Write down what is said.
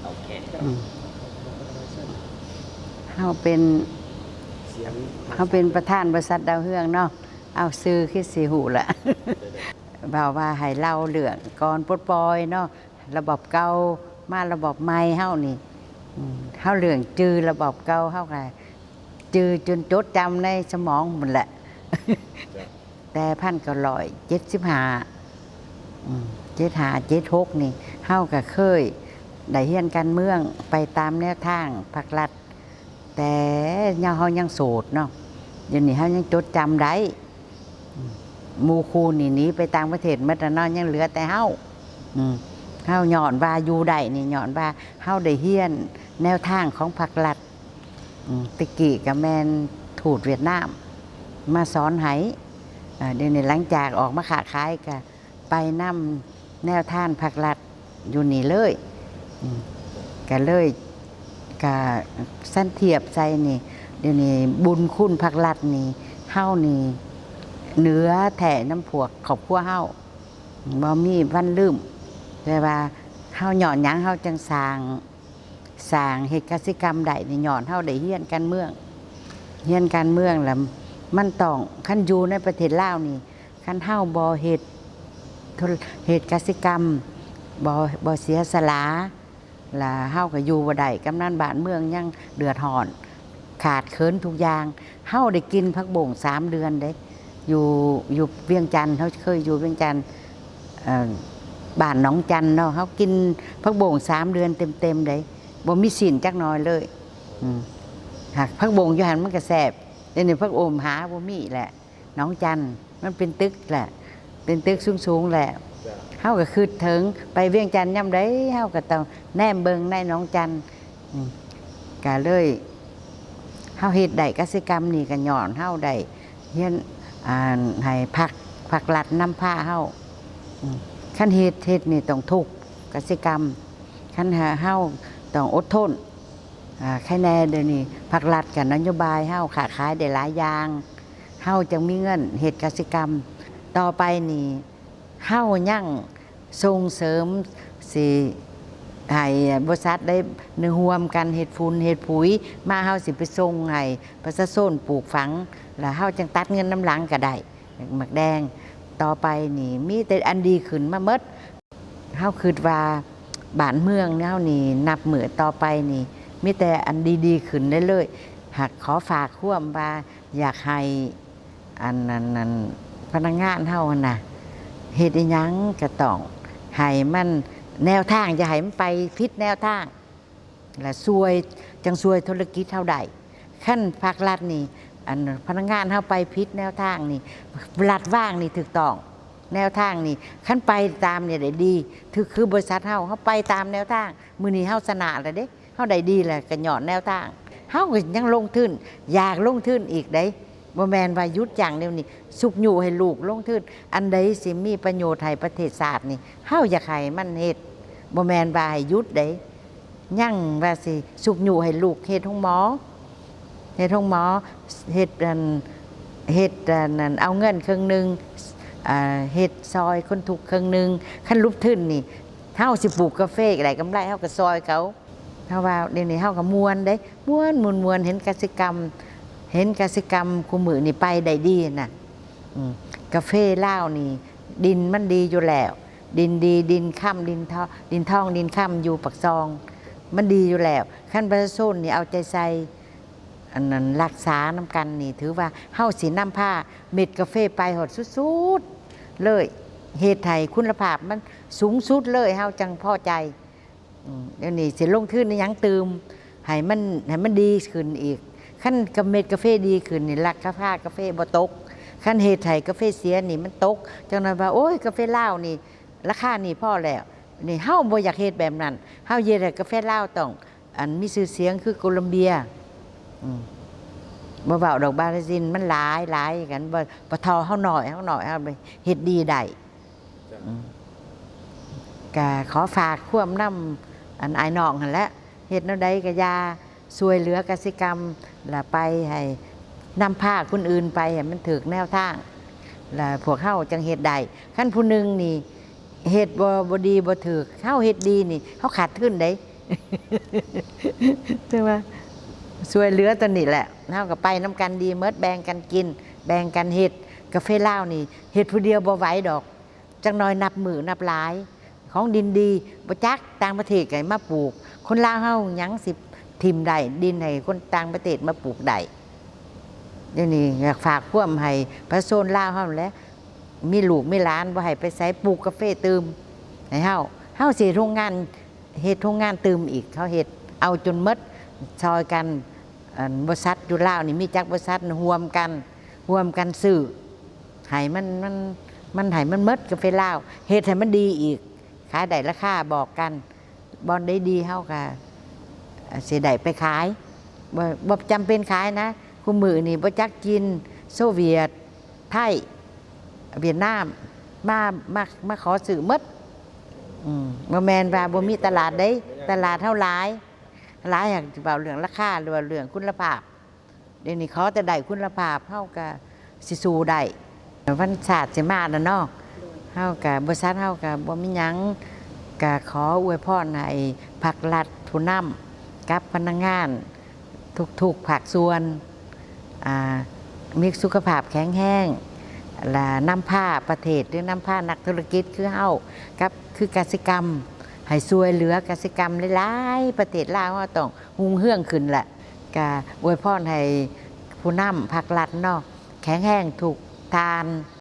ໂອເຄ ອືມ ເຮົາເປັນ ເຮົາເປັນປະທານບໍລິສັດດາວເຮືອງເນາະ. ເອົາ ຊື່ຄືຊິຮູ້ລະ ເວົ້າວ່າໃຫ້ເລົ່າເລື່ອງກ່ອນປົດປ່ອຍເນາະ, ລະບອບເກົ່າມາລະບອບໃໝ່ເຮົານີ້ ອືມ ເຮົາເລື່ອງຈື່ລະບອບເກົ່າ ເຮົາກະຈື່ຈົນຈົດຈຳໃນສະໝອງພຸ້ນແຫຼະ. ແຕ່ພັນເກົ້າຮ້ອຍເຈັດສິບຫ້າ ອືມ ເຈັດຫ້າ ເຈັດຫົກນີ້ ເຮົາກະເຄີຍໄດ້ຮຽນການເມືອງໄປຕາມແນວທາງພັກລັດ ແຕ່ຍາມເຮົາຍັງໂສດເນາະ. ດຽວນີ້ເຮົາຍັງຈົດຈຳໄດ້ ອືມ ໝູ່ຄູ່ນີ້ໜີໄປຕ່າງປະເທດໝົດແລ້ວເນາະ, ຍັງເຫຼືອແຕ່ເຮົາ ອືມ ເຮົາຍ້ອນວ່າຢູ່ໄດ້ນີ້ ຍ້ອນວ່າເຮົາໄດ້ຮຽນແນວທາງຂອງພັກລັດ. ອືມ ແຕ່ກີ້ກະແມ່ນທູດຫວຽດນາມມາສອນໃຫ້. ອາ ດຽວນີ້ຫຼັງຈາກອອກມາຄ້າຂາຍກະໄປນຳແນວທາງພັກລັດຢູ່ນີ້ເລີຍ. ອືມ ກະເລີຍ ກະສັນທຽບໃສ່ນີ້ ດຽວນີ້ບຸນຄຸນພັກລັດນີ້ ເຮົານີ້ເໜືອແທ້ນຳພວກຄອບຄົວເຮົາ ບໍ່ມີວັນລືມ. ແຕ່ວ່າເຮົາ ຍ້ອນຫຍັງເຮົາຈຶ່ງສ້າງ ສ້າງເຮັດກະສິກຳໄດ້ນີ້ ຍ້ອນເຮົາໄດ້ຮຽນການເມືອງ. ຮຽນການເມືອງລະມັນຕ້ອງ ຄັນຢູ່ໃນປະເທດລາວນີ້ ຄັນເຮົາບໍ່ເຮັດ ເຮັດກະສິກຳ ບໍ່ ບໍ່ເສຍສະຫຼະ ລະເຮົາກະຢູ່ບໍ່ໄດ້. ກຳນັນບ້ານເມືອງຍັງເດືອດຮ້ອນ ຂາດເຂີນທຸກຢ່າງ. ເຮົາໄດ້ກິນຜັກບົ້ງສາມເດືອນເດ້ ຢູ່ ຢູ່ວຽງຈັນ. ເຮົາເຄີຍຢູ່ວຽງຈັນ ເອີ ບ້ານໜອງຈັນເນາະ, ເຮົາກິນຜັກບົ້ງສາມເດືອນເຕັມໆເດ້ ບໍ່ມີຊີ້ນຈັກໜ່ອຍເລີຍ. ອືມ ຫາກຜັກບົ້ງຢູ່ຫັ້ນມັນກະແຊບ. ດຽວນີ້ຜັກໂອມຫາບໍ່ມີແຫຼະ. ໜອງຈັນ ມັນເປັນຕຶກແຫຼະ ເປັນຕຶກສູງໆແຫຼະ. ເຮົາກະຄຶດເຖິງ ໄປວຽງຈັນຍາມໃດ ເຮົາກະຕ້ອງແນມເບິ່ງໃນໜອງຈັນ. ອືມ ກະເລີຍ ເຮົາເຮັດໄດ້ກະສິກຳນີ້ ກະຍ້ອນເຮົາໄດ້ຮຽນ ອ່າ ໃຫ້ພັກ ພັກລັດນຳພາເຮົາ. ອືມ ຄັນເຮັດ ເຮັດນີ້ຕ້ອງທຸກ ກະສິກຳ ຄັນເຮົາ ເຮົາຕ້ອງອົດທົນ. ອາ ໃຄແນ່ດຽວນີ້ພັກລັດກະນະໂຍບາຍເຮົາຄ້າຂາຍໄດ້ຫຼາຍຢ່າງ ເຮົາຈຶ່ງມີເງິນເຮັດກະສິກຳ. ຕໍ່ໄປນີ້ເຮົາຍັງສົ່ງເສີມຊິໃຫ້ບໍລິສັດໄດ້ຮ່ວມກັນເຮັດຝຸ່ນເຮັດປຸຍ ມາເຮົາຊິໄປສົ່ງໃຫ້ປະຊາຊົນປູກຝັງ ລະເຮົາຈັ່ງຕັດເງິນນຳຫຼັງກະໄດ້. ໝາກແດງ ຕໍ່ໄປນີ້ມີແຕ່ອັນດີຂຶ້ນມາໝົດ. ເຮົາຄຶດວ່າບ້ານເມືອງເຮົານີ້ ນັບມື້ຕໍ່ໄປນີ້ ມີແຕ່ອັນດີໆຂຶ້ນເລື້ອຍໆ. ຫາກຂໍຝາກຄວາມວ່າ ຢາກໃຫ້ ອັນ ອັນ ອັນ ພະນັກງານເຮົາຫັ້ນນະ ເຮັດອີ່ຫຍັງກະຕ້ອງໃຫ້ມັນ ແນວທາງ ຢ່າໃຫ້ມັນໄປຜິດແນວທາງ ລະຊ່ວຍ ຈັ່ງຊ່ວຍທຸລະກິດເຮົາໄດ້. ຄັນພາກລັດນີ້ ອັນ ພະນັກງານເຮົາໄປຜິດແນວທາງນີ້ ລັດວາງນີ້ຖືກຕ້ອງ ແນວທາງນີ້ ຄັນໄປຕາມນີ້ໄດ້ດີ ຄື ຄືບໍລິສັດເຮົາ ເຮົາໄປຕາມແນວທາງ ມື້ນີ້ເຮົາຊະນະແລ້ວເດ້ ເຮົາໄດ້ດີແລ້ວ ກະຍ້ອນແນວທາງ. ເຮົາກະຍັງລົງທຶນ ຢາກລົງທຶນອີກເດ້ ບໍ່ແມ່ນວ່າຢຸດຢັ້ງແນວນີ້ ຊຸກຍູ້ໃຫ້ລູກລົງທຶນ. ອັນໃດຊິມີປະໂຫຍດໃຫ້ປະເທດຊາດນີ້ ເຮົາຢາກໃຫ້ມັນເຮັດ ບໍ່ແມ່ນວ່າໃຫ້ຢຸດເດ້. ຍັງວ່າຊິຊຸກຍູ້ໃຫ້ລູກເຮັດໂຮງໝໍ ເຮັດໂຮງໝໍ ເຮັດອັນ ເຮັດອັນນັ້ນ ເອົາເງິນເຄິ່ງໜຶ່ງ ເຮັດຊ່ອຍຄົນທຸກເຄິ່ງໜຶ່ງ. ຄັນຫຼຸບທຶນນີ້ ເຮົາຊິປູກກາເຟກະໄດ້ກຳໄລ ເຮົາກະຊ່ອຍເຂົາ. ເຮົາວ່າດຽວນີ້ເຮົາກະມ່ວນເດ້ ມ່ວນ ມ່ວນ ເຫັນກະສິກຳ ເຫັນກະສິກຳຄູ່ມື້ນີ້ໄປໄດ້ດີນະ. ອືມ ກາເຟລາວນີ້ ດິນມັນດີຢູ່ແລ້ວ ດິນດີ ດິນຄຳ ດິນທອງ ດິນທອງ ດິນຄຳຢູ່ປາກຊ່ອງ ມັນດີຢູ່ແລ້ວ. ຄັນປະຊາຊົນນີ້ເອົາໃຈໃສ່ ອັນນັ້ນ ຮັກສານຳກັນນີ້ ຖືວ່າເຮົາຊິນຳພາເມັດກາເຟໄປຮອດສຸດໆເລີຍ ເຮັດໃຫ້ຄຸນນະພາບມັນສູງສຸດເລີຍ ເຮົາຈັ່ງພໍໃຈ. ອືມ ດຽວນີ້ຊິລົງທຶນອີ່ຫຍັງຕື່ມ ໃຫ້ມັນ ໃຫ້ມັນດີຂຶ້ນອີກ. ຄັນກະເມັດກາເຟດີຂຶ້ນນີ້ ລາຄາກາເຟບໍ່ຕົກ. ຄັນເຮັດໃຫ້ກາເຟເສຍນີ້ມັນຕົກ. ຈັ່ງນັ້ນວ່າ ໂອ້ຍ ກາເຟລາວນີ້ ລາຄານີ້ພໍແລ້ວ. ນີ້ເຮົາບໍ່ຢາກເຮັດແບບນັ້ນ. ເຮົາເຮັດໃຫ້ກາເຟລາວຕ້ອງ ອັນມີຊື່ສຽງຄືໂກລັມເບຍ. ອືມ ບໍ່ເວົ້າດອກ ບຣາຊິນມັນຫຼາຍ ຫຼາຍກັນ ບໍ່ ບໍ່ທໍ່ເຮົາໜ້ອຍ ເຮົາໜ້ອຍ ເຮົາເຮັດດີໄດ້. ອືມ ກະຂໍຝາກຄວາມນຳ ອັນ ອ້າຍນ້ອງຫັ້ນແຫຼະ ເຮັດແນວໃດກະຢ່າ ຊ່ວຍເຫຼືອກະສິກຳ ລະໄປໃຫ້ ນຳພາຄົນອື່ນໄປໃຫ້ມັນຖືກແນວທາງ ລະພວກເຮົາຈັ່ງເຮັດໄດ້. ຄັນຜູ້ໜຶ່ງນີ້ ເຮັດບໍ່ ບໍ່ດີບໍ່ຖືກ ເຮົາເຮັດດີນີ້ ເຮົາຂາດທຶນເດ້. ແຕ່ວ່າຊ່ວຍເຫຼືອຕົວນີ້ແຫຼະ ເຮົາກໍໄປນຳກັນດີໝົດ ແບ່ງກັນກິນ ແບ່ງກັນເຮັດ. ກາເຟລາວນີ້ເຮັດຜູ້ດຽວບໍ່ໄຫວດອກ ຈັກໜ່ອຍນັບມື້ນັບຫຼາຍ ຂອງດິນດີບໍ່ຈັກ ຕ່າງປະເທດກໍໃຫ້ມາປູກ. ຄົນລາວເຮົາຍັງຊິຖິ້ມໄດ້ດິນໃຫ້ຄົນຕ່າງປະເທດມາປູກໄດ້? ດຽວນີ້ຢາກຝາກຄວາມໃຫ້ປະຊາຊົນລາວເຮົາແຫຼະ ມີລູກມີຫຼານບໍ່ໃຫ້ໄປໃສ ປູກກາເຟຕື່ມໃຫ້ເຮົາ ເຮົາຊິເຮັດໂຮງງານ ເຮັດໂຮງງານຕື່ມອີກ ເຮົາເຮັດເອົາຈົນໝົດ ຊ່ອຍກັນ. ອັນ ບໍລິສັດຢູ່ລາວນີ້ມີຈັກບໍລິສັດ ຮ່ວມກັນ ຮ່ວມກັນຊື້ ໃຫ້ມັນ ມັນ ມັນ ໃຫ້ມັນໝົດກາເຟລາວ ເຮັດໃຫ້ມັນດີອີກ ຂາຍໄດ້ລາຄາບອກກັນ. ບ່ອນໃດດີເຮົາກໍຊິໄດ້ໄປຂາຍ ບໍ່ ບໍ່ຈຳເປັນຂາຍນະ. ຄູ່ມື້ນີ້ບໍ່ຈັກຈີນ ໂຊວຽດ ໄທ ຫວຽດນາມ ມາ ມາ ມາຂໍຊື້ໝົດ. ອືມ ບໍ່ແມ່ນວ່າບໍ່ມີຕະຫຼາດເດ້ ຕະຫຼາດເຮົາຫຼາຍ ຫຼາຍ ຫາກເວົ້າເລື່ອງລາຄາ ຫຼືວ່າເລື່ອງຄຸນນະພາບ. ດຽວນີ້ຂໍແຕ່ໄດ້ຄຸນນະພາບ ເຮົາກໍຊິສູ້ໄດ້. ວັນຊາດຊິມາແລ້ວເນາະ ເຮົາກໍ ບໍລິສັດເຮົາກໍບໍ່ມີຫຍັງ ກໍຂໍອວຍພອນໃຫ້ພັກລັດ ຜູ້ນຳ ກັບພະນັກງານທຸກໆພາກສ່ວນ ອ່າ ມີສຸຂະພາບແຂງແຮງ ແລະ ນຳພາປະເທດ ຫຼື ນຳພານັກທຸລະກິດຄືເຮົາ ກັບ ຄືກະສິກຳ ໃຫ້ຊ່ວຍເຫຼືອກະສິກຳຫຼາຍໆ. ປະເທດລາວເຮົາຕ້ອງຮຸ່ງເຮືອງຂຶ້ນແຫຼະ. ກະອວຍພອນໃຫ້ຜູ້ນຳພັກລັດເນາະ ແຂງແຮງທຸກທ່ານ.